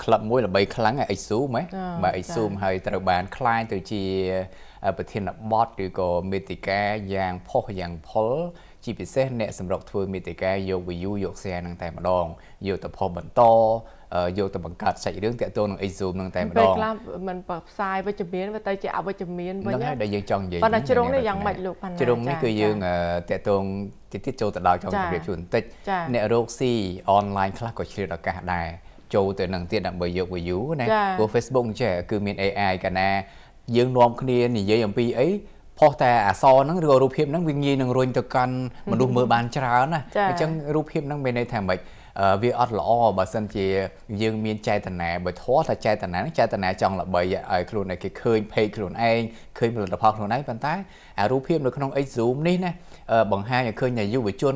ក្លឹបមួយល្បីខ្លាំង Exzoom ហ៎បាទ Exzoom ហើយត្រូវបានក្លាយទៅជាប្រធានបទឬក៏មេតិកាយ៉ាងផុសយ៉ាងផុលជាពិសេសអ្នកសម្រុកធ្វើមេតិកាយក view យក share នឹងតែម្ដងយកទៅផុសបន្តយកទៅបង្កើតសាច់រឿងតាក់ទងនឹង Exzoom នឹងតែម្ដង ពេលខ្លះមិនផ្សាយវិជ្ជមានវាទៅជាអវិជ្ជមានវិញ ហ្នឹងហើយដែលយើងចង់និយាយ ប៉ុន្តែជ្រុងនេះយ៉ាងម៉េចលោក ជ្រុងនេះគឺយើងតាក់ទងតិចទៀតចូលទៅដល់ចង់ជម្រាបជូនបន្តិចអ្នករកស៊ីអនឡាញខ្លះក៏ឆ្លៀតឱកាសដែរចូលទៅនឹងទៀតដើម្បីយក view ណាព្រោះ Facebook ចេះគឺមាន AI កាលណាយើងនាំគ្នានិយាយអំពីអីផុសតែអក្សរហ្នឹងឬក៏រូបភាពហ្នឹងវាងាយនឹងរុញទៅកាន់មនុស្សមើលបានច្រើនណាអញ្ចឹងរូបភាពហ្នឹងមានន័យថាម៉េចវាអត់ល្អបើសិនជាយើងមានចេតនាបើធေါ်ថាចេតនាហ្នឹងចេតនាចង់ល្បីឲ្យខ្លួនឯងគេឃើញ page ខ្លួនឯងឃើញផលិតផលខ្លួនឯងប៉ុន្តែអារូបភាពនៅក្នុង Exzoom នេះណាបង្ហាញឲ្យឃើញថាយុវជន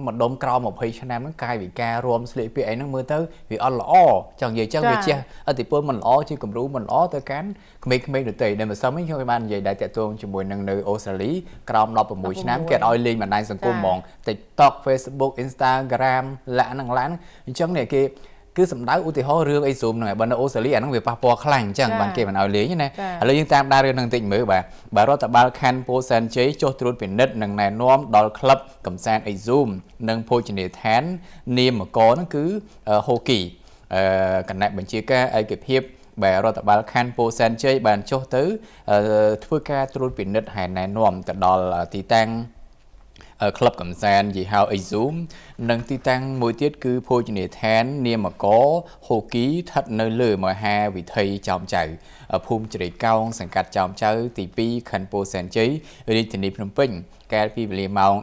ម្ដុំក្រោម20ឆ្នាំហ្នឹងកាយវិការរួមស្លៀកពាក់អីហ្នឹងមើលទៅវាអត់ល្អចង់និយាយចឹងវាជះឥទ្ធិពលមិនល្អជាគំរូមិនល្អទៅកាន់ក្មេងៗដទៃដែលមិនសមខ្ញុំបាននិយាយដែរតាក់ទងជាមួយនឹងនៅអូស្ត្រាលីក្រោម16ឆ្នាំគេឲ្យលេងបណ្ដាញសង្គមហ្មង TikTok, Facebook, Instagram លាក់ហ្នឹងឡាក់អញ្ចឹងនេះគេគឺសំដៅឧទាហរណ៍រឿងអី Zoom ហ្នឹងហើយបើនៅអូស្ត្រាលីអាហ្នឹងវាប៉ះពាល់ខ្លាំងអញ្ចឹងបានគេមិនឲ្យលេងណាឥឡូវយើងតាមដានរឿងហ្នឹងបន្តិចមើលបាទបាទរដ្ឋបាលខណ្ឌពោធិ៍សែនជ័យចុះត្រួតពិនិត្យនិងណែនាំដល់ក្លឹបកំសាន្ត Exzoom និងភោជនីយដ្ឋាននាមកហ្នឹងគឺហូគីគណៈបញ្ជាការឯកភាពបាទរដ្ឋបាលខណ្ឌពោធិ៍សែនជ័យបានចុះទៅធ្វើការត្រួតពិនិត្យហើយណែនាំទៅដល់ទីតាំងក្លឹបកំសាន្តយីហោ Exzoom និងទីតាំងមួយទៀតគឺភោជនីយដ្ឋាននាមកហូគីស្ថិតនៅលើមហាវិថីចោមចៅភូមិជ្រៃកោងសង្កាត់ចោមចៅទី2ខណ្ឌពោធិ៍សែនជ័យរាជធានីភ្នំពេញកាលពីវេលាម៉ោង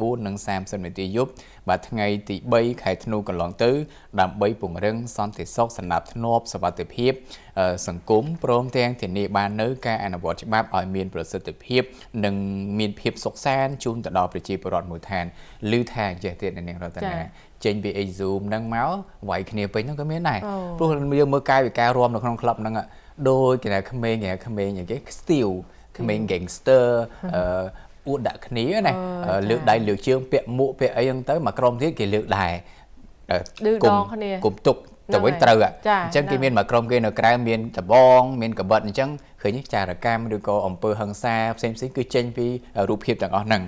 19:30នាទីយប់បាទថ្ងៃទី3ខែធ្នូកន្លងទៅដើម្បីពង្រឹងសន្តិសុខសណ្ដាប់ធ្នាប់សុវត្ថិភាពសង្គមព្រមទាំងធានាបាននៅការអនុវត្តច្បាប់ឲ្យមានប្រសិទ្ធភាពនិងមានភាពសុខសាន្តជូនទៅដល់ប្រជាពលរដ្ឋមូលដ្ឋានឮថាចេះទៀតនាងរតនាចេញពី Exzoom ហ្នឹងមកវាយគ្នាពេញហ្នឹងក៏មានដែរព្រោះយើងមើលកាយវិការរួមនៅក្នុងក្លឹបហ្នឹងដូចគេថាក្មេងគេក្មេងអីគេ steal ក្មេង gangster អឺអួតដាក់គ្នាណាលើកដៃលើកជើងពាក់មួកពាក់អីហ្នឹងទៅមកក្រុមទៀតគេលើកដែរ ឌឺដងគ្នា គុំទុកទៅវិញត្រូវអញ្ចឹងគេមានមួយក្រុមគេនៅក្រៅមានដបងមានកបិតអញ្ចឹងឃើញចារកម្មឬក៏អំពើហិង្សាផ្សេងផ្សេងគឺចេញពីរូបភាពទាំងអស់ហ្នឹង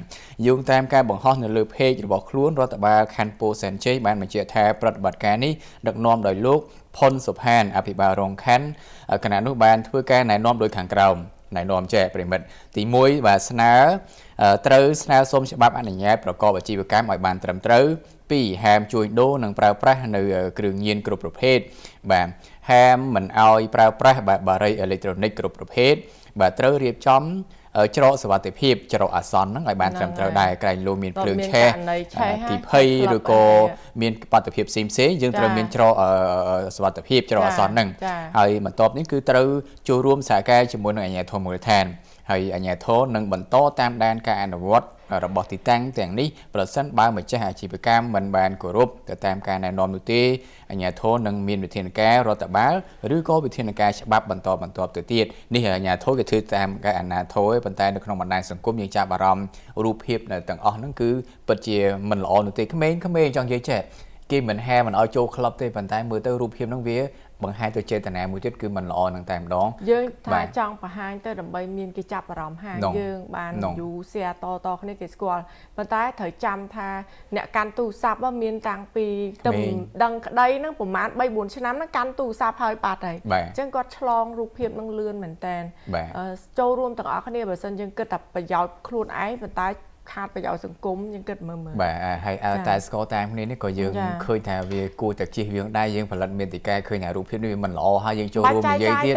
យោងតាមការបង្ហោះនៅលើ page របស់ខ្លួនរដ្ឋបាលខណ្ឌពោធិ៍សែនជ័យបានបញ្ជាក់ថាប្រតិបត្តិការនេះដឹកនាំដោយលោកផុនសុផានអភិបាលរងខណ្ឌគណៈនោះបានធ្វើការណែនាំដោយខាងក្រោមណែនាំចែកប្រិមិត្តទី1បាទស្នើត្រូវស្នើសុំច្បាប់អនុញ្ញាតប្រកបអាជីវកម្មឲ្យបានត្រឹមត្រូវ2ហាមជួញដូរនិងប្រើប្រាស់នៅគ្រឿងញៀនគ្រប់ប្រភេទបាទហាមមិនឲ្យប្រើប្រាស់បាទបារីអេឡិចត្រូនិកគ្រប់ប្រភេទបាទត្រូវរៀបចំច្រកសុវត្ថិភាពច្រកអាសន្នហ្នឹងឲ្យបានត្រឹមត្រូវដែរក្រែងលោមានភ្លើងឆេះទីភ័យឬក៏មានបាតុភាពផ្សេងផ្សេងយើងត្រូវមានច្រកសុវត្ថិភាពច្រកអាសន្នហ្នឹងហើយបន្ទាប់នេះគឺត្រូវចូលរួមសហការជាមួយនឹងអាជ្ញាធរមូលដ្ឋានហើយអាជ្ញាធរនឹងបន្តតាមដានការអនុវត្តរបស់ទីតាំងទាំងនេះប្រសិនបើម្ចាស់អាជីវកម្មមិនបានគោរពទៅតាមការណែនាំនោះទេអាជ្ញាធរនឹងមានវិធានការរដ្ឋបាលឬក៏វិធានការច្បាប់បន្តបន្ទាប់ទៅទៀតនេះអាជ្ញាធរគេធ្វើតាមការអាជ្ញាធរឯងប៉ុន្តែនៅក្នុងបណ្ដាញសង្គមយើងចាប់អារម្មណ៍រូបភាពទាំងអស់ហ្នឹងគឺពិតជាមិនល្អនោះទេក្មេងៗចង់និយាយចេះគេមិនហែមិនឲ្យចូលក្លឹបទេប៉ុន្តែមើលទៅរូបភាពហ្នឹងវាបង្ហាញទៅចេតនាមួយទៀតគឺមិនល្អនឹងតែម្ដង យើងថាចង់បង្ហាញទៅដើម្បីមានគេចាប់អារម្មណ៍ហាងយើងបានយូ share តតគ្នាគេស្គាល់ប៉ុន្តែត្រូវចាំថាអ្នកកាន់ទូរស័ព្ទមានតាំងពីទៅដឹងក្តីហ្នឹងប្រហែល3 4ឆ្នាំហ្នឹងកាន់ទូរស័ព្ទហើយបាត់ហើយអញ្ចឹងគាត់ឆ្លងរូបភាពហ្នឹងលឿនមែនតើចូលរួមទាំងអស់គ្នាបើសិនយើងគិតតែប្រយោជន៍ខ្លួនឯងប៉ុន្តែខាតប្រយោជន៍សង្គមយើងគិតមើលមើល បាទហើយតែស្គាល់តាមគ្នានេះក៏យើងឃើញថាវាគួរតែជៀសវាងដែរយើងផលិតមេតិកាឃើញថារូបភាពនេះវាមិនល្អហើយយើងចូលរួមនិយាយទៀត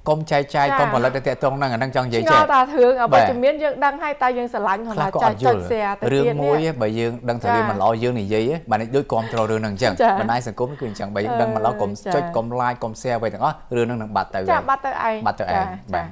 កុំចែកចាយកុំផលិតទៅតាក់ទងហ្នឹងអាហ្នឹងចង់និយាយចេះ តែរឿងអវិជ្ជមានយើងដឹងហើយតែយើងស្រឡាញ់គាត់ថាចុចចុច share ទៅ ទៀតរឿងមួយបើយើងដឹងថាវាមិនល្អយើងនិយាយបាទដូចគ្រប់គ្រងរឿងហ្នឹងអញ្ចឹងបណ្ដាញសង្គមគឺអញ្ចឹងបើយើងដឹងមិនល្អកុំចុចកុំ like កុំ share អ្វីទាំងអស់រឿងហ្នឹងនឹងបាត់ទៅ ចាបាត់ទៅឯង បាត់ទៅឯងបាទ។